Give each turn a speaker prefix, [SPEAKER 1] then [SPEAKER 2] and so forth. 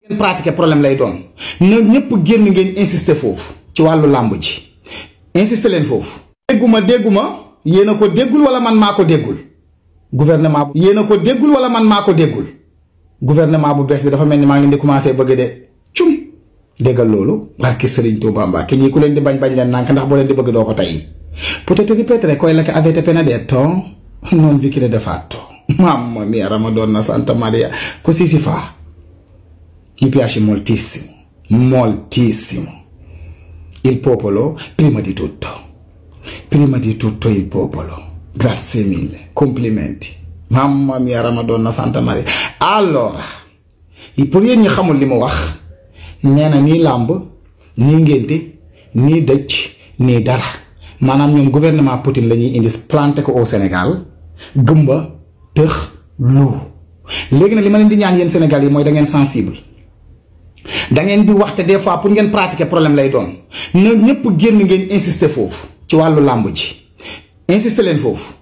[SPEAKER 1] ngeen pratiquer problème lay doon na ñëpp génn ngeen insister foofu ci wàllu làmb ji insister leen foofu. dégguma yéen a ko déggul wala man maa ko déggul gouvernement bu yéen a ko déggul wala man maa ko déggul gouvernement bu bees bi dafa mel ni maa ngi leen di commencé bëgg de cum déggal loolu barke Serigne Touba Mbacké ñii ku leen di bañ leen nànk ndax boo leen di bëgg doo ko tey potete ripetere quella che avete appena detto non vi chiede fatto. Mamma mia, Ramadonna Santa Maria, così si fa. Mi piace moltissimo, moltissimo. Il popolo, prima di tutto il popolo. Grazie mille, complimenti. Mamma mia, Ramadonna Santa Maria. Allora, pour yéen ñi xamul li mu wax nee na nii làmb nii ngénte nii dëj nii dara maanaam ñoom gouvernement Poutine la ñuy indi planté ko au Sénégal gëmba tëx lu léegi nag li ma leen di ñaan yéen Sénégal yi mooy da ngeen sensible da ngeen di wax te des fois pour ngeen pratiquer problème lay doon na ñëpp génn ngeen insister foofu ci wàllu làmb ji insister leen foofu